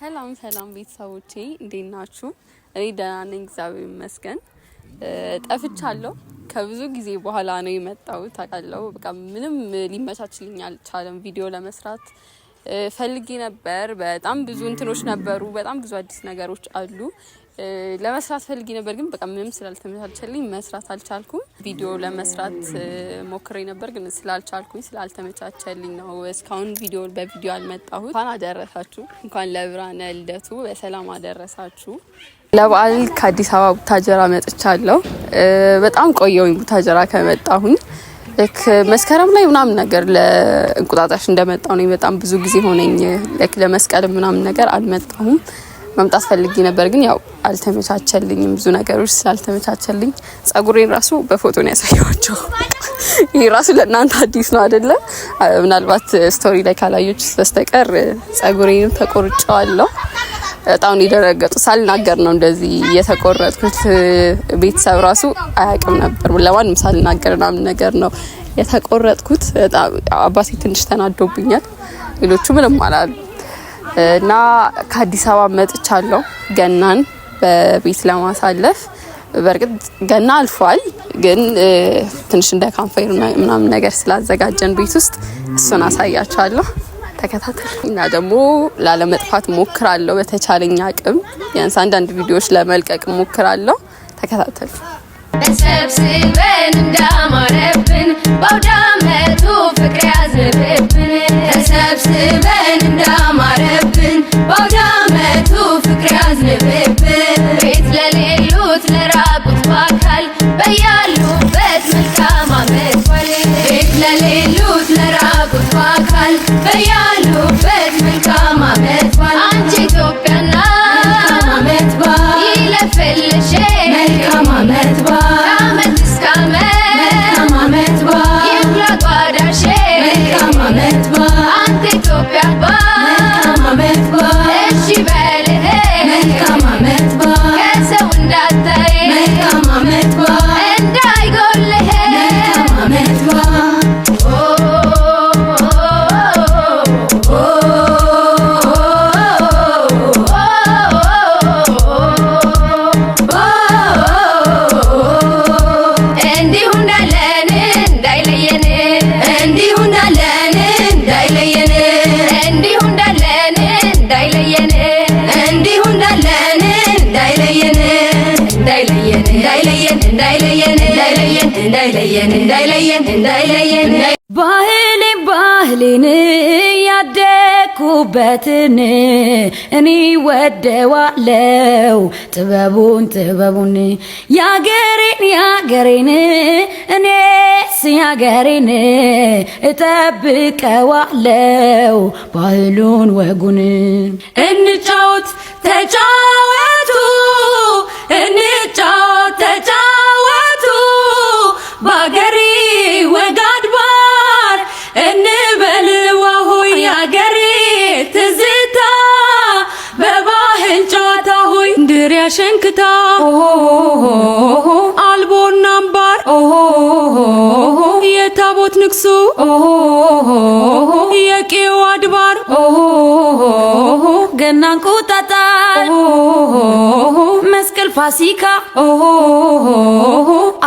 ሰላም ሰላም ቤተሰቦቼ፣ እንዴት ናችሁ? እኔ ደህና ነኝ፣ እግዚአብሔር ይመስገን። ጠፍቻለሁ። ከብዙ ጊዜ በኋላ ነው የመጣሁት። ታውቃለሁ፣ በቃ ምንም ሊመቻችልኝ አልቻለም። ቪዲዮ ለመስራት ፈልጌ ነበር። በጣም ብዙ እንትኖች ነበሩ፣ በጣም ብዙ አዲስ ነገሮች አሉ። ለመስራት ፈልጌ ነበር፣ ግን በቃ ምንም ስላልተመቻቸልኝ መስራት አልቻልኩም። ቪዲዮ ለመስራት ሞክሬ ነበር፣ ግን ስላልቻልኩኝ ስላልተመቻቸልኝ ነው እስካሁን ቪዲዮ በቪዲዮ አልመጣሁት። እንኳን አደረሳችሁ፣ እንኳን ለብርሃነ ልደቱ በሰላም አደረሳችሁ። ለበዓል ከአዲስ አበባ ቡታጀራ መጥቻለሁ። በጣም ቆየሁኝ ቡታጀራ ከመጣሁኝ፣ ልክ መስከረም ላይ ምናምን ነገር ለእንቁጣጣሽ እንደመጣሁ ነው። በጣም ብዙ ጊዜ ሆነኝ። ልክ ለመስቀል ምናምን ነገር አልመጣሁም። መምጣት ፈልጌ ነበር፣ ግን ያው አልተመቻቸልኝም። ብዙ ነገሮች ስላልተመቻቸልኝ ጸጉሬን ራሱ በፎቶ ነው ያሳየኋቸው። ይህ ራሱ ለእናንተ አዲስ ነው አይደለ? ምናልባት story ላይ ካላዮች በስተቀር ጸጉሬንም ተቆርጨዋለሁ። በጣም ነው የደነገጡ። ሳልናገር ነው እንደዚህ የተቆረጥኩት። ቤተሰብ ራሱ አያውቅም ነበር። ለማንም ሳልናገር ምናምን ነገር ነው የተቆረጥኩት። በጣም አባቴ ትንሽ ተናዶብኛል። ሌሎቹ ምንም አላሉ። እና ከአዲስ አበባ መጥቻለሁ ገናን በቤት ለማሳለፍ። በእርግጥ ገና አልፏል፣ ግን ትንሽ እንደ campfire ምናምን ነገር ስላዘጋጀን ቤት ውስጥ እሱን አሳያችኋለሁ። ተከታተል። እና ደግሞ ላለመጥፋት ሞክራለሁ በተቻለኝ አቅም፣ ቢያንስ አንዳንድ ቪዲዮዎች ለመልቀቅ ሞክራለሁ። ተከታተሉ። ተሰብስበን እንዳማረብን በአውደ ዓመቱ ፍቅር ያዝንብብን፣ ተሰብስበን እንዳማረብን በአውደ ዓመቱ ፍቅር ያዝንብብን። ቤት ለሌሉት ለራቁት በአካል በያሉበት መልካም ዓመት በዓል፣ ቤት ለሌሉት ለራቁት በአካል በያሉበት መልካም ዓመት በዓል። አንቺ ኢትዮጵያና መልካም ዓመት በዓል ይለፍልሽ፣ መልካም ዓመት በዓል ከዓመት እስከ ዓመት፣ መልካም ዓመት በዓል ይሙላ ጓዳሽ፣ መልካም ዓመት በዓል አንተ ኢትዮጵያ መልካም ዓመት በዓል እሺ በልህ፣ መልካም ዓመት በዓል ከሰው እንዳታይ፣ መልካም ዓመት በዓል እንዳይጎልህ፣ መልካም ዓመት በዓል። እንዲሁ እንዳለን እንዳይለየን፣ እንዲሁ እንዳለን እንዳይለየን፣ እንዲሁ እንዳለን እንዳይለየን፣ እንዲሁ እንዳለን እንዳይለየን፣ እንዳይለየን እንዳይለየን እንዳይለየን እንዳይለየን እንዳይለየን እንዳይለየን እንዳይለየን። ባህሌ ባህሌን ያደግኩበትን እኔ ወደዋለው ጥበቡን ጥበቡን፣ ያገሬን ያገሬን እኔስ ያገሬን እጠብቀዋለው ባህሉን ወጉን። እንጫወት ተጫወቱ፣ እንጫወት ተጫወቱ፣ ባገሬ ወግ አድባር እንበል ዋሆይ፣ ያገሬ ትዝታ በባህል ጨዋታ ሆይ፣ ድሪያ ሸንክታ አልቦና አምባር የታቦት ንግሱ የቄው አድባር ገና እንቁጣጣሽ መስቀል ፋሲካ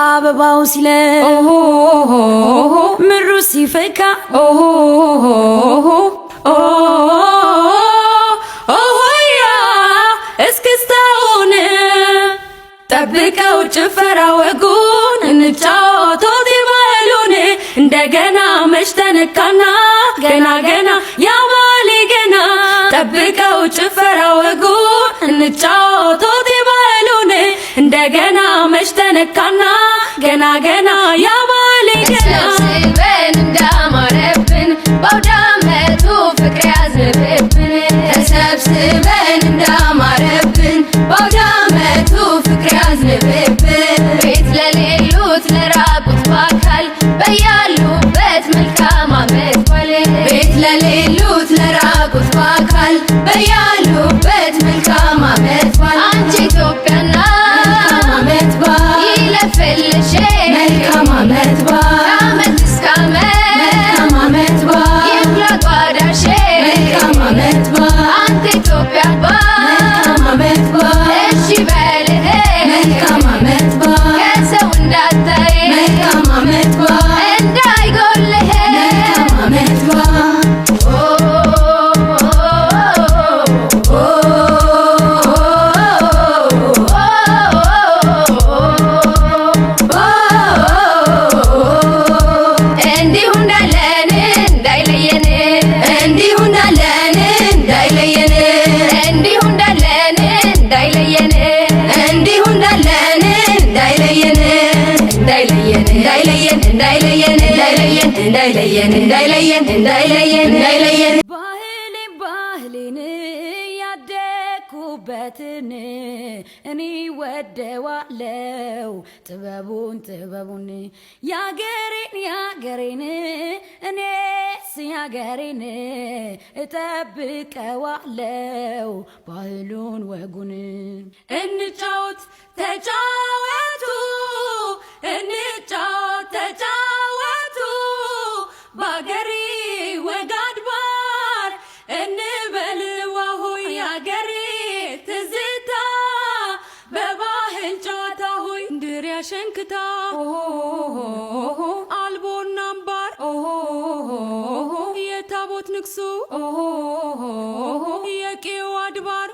አበባው ሲለ ምሩ ሲፈካ። ኦሆያ እስክስታውን ጠብቀው ጭፈራ ወጉን፣ እንጫወተው ባህሉን እንደገና፣ መች ተነካና ገና ገና ያባሌ ገና። ጠብቀው ጭፈራ ወጉን፣ እንጫወተው ባህሉን እንደገና፣ መች ተነካና ገና ገና ያባሌ ገና። ተሰብስበን እንዳማረብን በአውደ ዓመቱ ፍቅር ያዝንብብን፣ ተሰብስበን እንዳማረብን በአውደ ዓመቱ ፍቅር ያዝንብብን። ቤት ለሌሉት ለራቁት በአካል በያሉበት መልካም ዓመት በዓል፣ ቤት ለሌሉት ለራቁት በአካል በያሉበት መልካም ዓመት በዓል። አንቺ ኢትዮጵያና መልካም ዓመት በዓል ይለፍልሽ፣ መልካም ዓመት በዓል ከዓመት እስከ ዓመት፣ መልካም ዓመት በዓል ይሙላ ጓዳሽ፣ መልካም እንዳይለየን እንዳይለየን እንዳይለየን እንዳይለየን እንዳይለየን እንዳይለየን። ባህሌ ባህሌን ያደግኩበትን እኔ ወደዋለው ጥበቡን ጥበቡን፣ ያገሬን ያገሬን እኔስ ያገሬን እጠብቀዋለው ባህሉን ወጉን። እንጫወት ተጫወቱ፣ እንጫወት ተጫወቱ፣ ባገሬ ወግ አድባር እንበል ዋሆይ፣ ያገሬ ትዝታ በባህል ጨዋታ ሆይ፣ ድሪያ ሸንክታ አልቦና አምባር የታቦት ንግሱ የቄው አድባር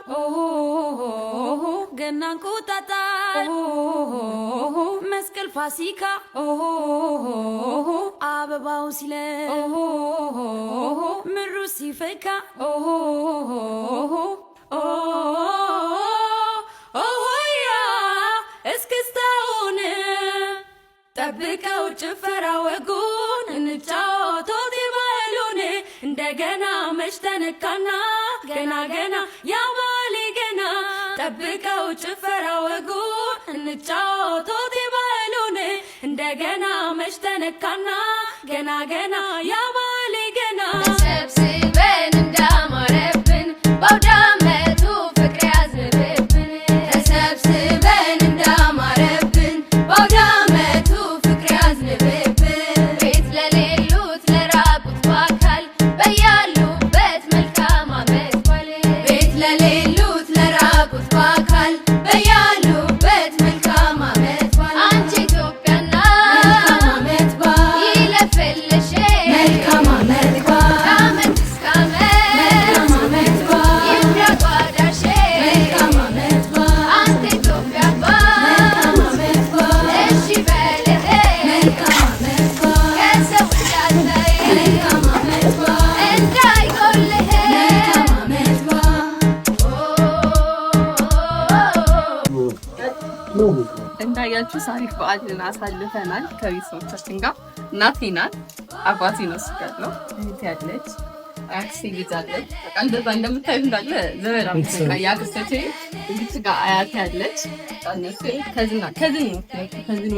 ገና እንቁጣጣሽ መስቀል ፋሲካ አበባው ሲለ ምሩ ሲፈካ። ኦሆያ እስክስታውን ጠብቀው ጭፈራ ወጉን፣ እንጫወተው ባህሉን፣ እንደገና መች ተነካና ገና ገና ያባሌ ገና። ጠብቀው ጭፈራ ወጉን፣ እንጫወተው ባህሉን፣ እንደገና መች ተነካና ገና ገና ያባሌ ገና። ተሰብስበን እንዳማረብን በአውደ ዓመቱ ፍቅር ያዝንብብን። ተሰብስበን እንዳማረብን በአውደ ዓመቱ ፍቅር ያዝንብብን። ቤት ለሌሉት ለራቁት በአካል በያሉበት መልካም ዓመት በዓል። ቤት ለሌሉት ለራቁት በአካል በያሉበት መልካም ዓመት በዓል። አንቺ ኢትዮጵያ እናት መልካም ዓመት በዓል ይለፍልሽ፣ መልካም ዓመት በዓል ከዓመት እስከ ዓመት፣ መልካም ዓመት በዓል ይሙላ ጓዳሽ፣ መልካም ዓመት በዓል አንተ ኢትዮጵያ አባት፣ መልካም ዓመት በዓል እሺ በልህ፣ መልካም ዓመት በዓል ከሰው እንዳታይ፣ መልካም ዓመት በዓል እንዳይጎልህ፣ መልካም ዓመት በዓል። እንዳያችሁ አሪፍ በዓልን አሳልፈናል ከቤተሰቦቻችን ጋር። እናቴ ናት፣ አባቴ ነው እሱ ጋር ያለው፣ እህቴ አለች፣ አክስቴ ልጅ አለች። በቃ እንደዛ እንደምታዩት እንዳለ ዘመድ በቃ የአክስቶቼ እዚች ጋር አያቴ አለች። በቃ እነሱ cousin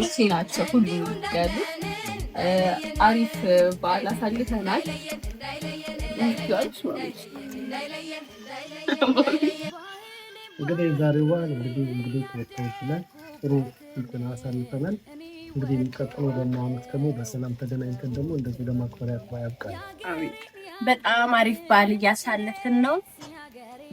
ኦቼ ናቸው ሁሉም ያሉት። አሪፍ በዓል አሳልፈናል። እንግዲህ የዛሬው በዓል እንግዲህ ተወጥቶ ይችላል። ጥሩ እንትን አሳልፈናል። እንግዲህ የሚቀጥለው ደግሞ አመት ደግሞ በሰላም ተገናኝተን ደግሞ እንደዚህ ለማክበር ያብቃል። አሜን። በጣም አሪፍ በዓል እያሳለፍን ነው።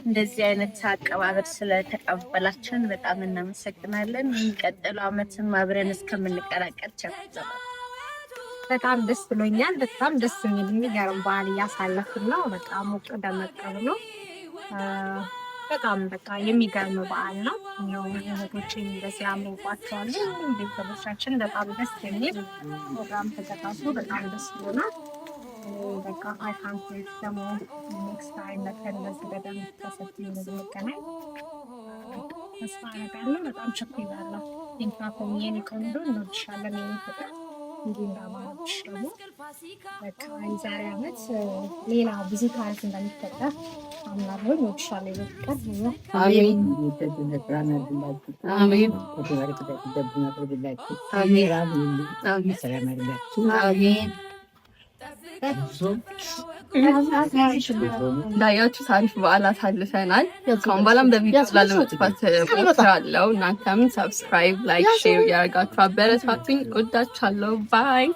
እንደዚህ አይነት አቀባበል ስለተቀበላችን በጣም እናመሰግናለን። የሚቀጥለው አመትም አብረን እስከምንቀላቀል ቸር። በጣም ደስ ብሎኛል። በጣም ደስ የሚል የሚገርም በዓል እያሳለፍን ነው። በጣም ሞቅ ደመቅ ብሎ በጣም በቃ የሚገርም በዓል ነው። ያው እህቶቼ እንደዚህ አምሮባቸዋል። ሁሉም ቤተሰቦቻችን በጣም ደስ የሚል ፕሮግራም ተዘጋጅቶ በጣም ደስ ብሎናል። በቃ አይ ካንት ዌይት ደግሞ next time መተን እንደዚህ በደንብ ተሰብስበን እንደምንገናኝ ተስፋ አደርጋለሁ። በጣም ቸኩያለሁ። ኢንፋኮም የኔ ቆንጆ እንወድሻለን፣ የኔ ፍቅር፣ እንዲህ እንዳማረብሽ ደግሞ በቃ የዛሬ ዓመት ሌላ ብዙ ታሪክ እንደሚፈጠር አምናለሁ። እንወድሻለን የኔ ፍቅር። አሜን አሜን አሜን አሜን። እንዳያችሁ አሪፍ በዓል አሳልፈናል። ከአሁን በኋላም በቪዲዮ ላለመጥፋት እሞክራለሁ። እናንተም subscribe፣ like፣ share እያደረጋችሁ አበረታቱኝ። እወዳችኋለሁ። Bye.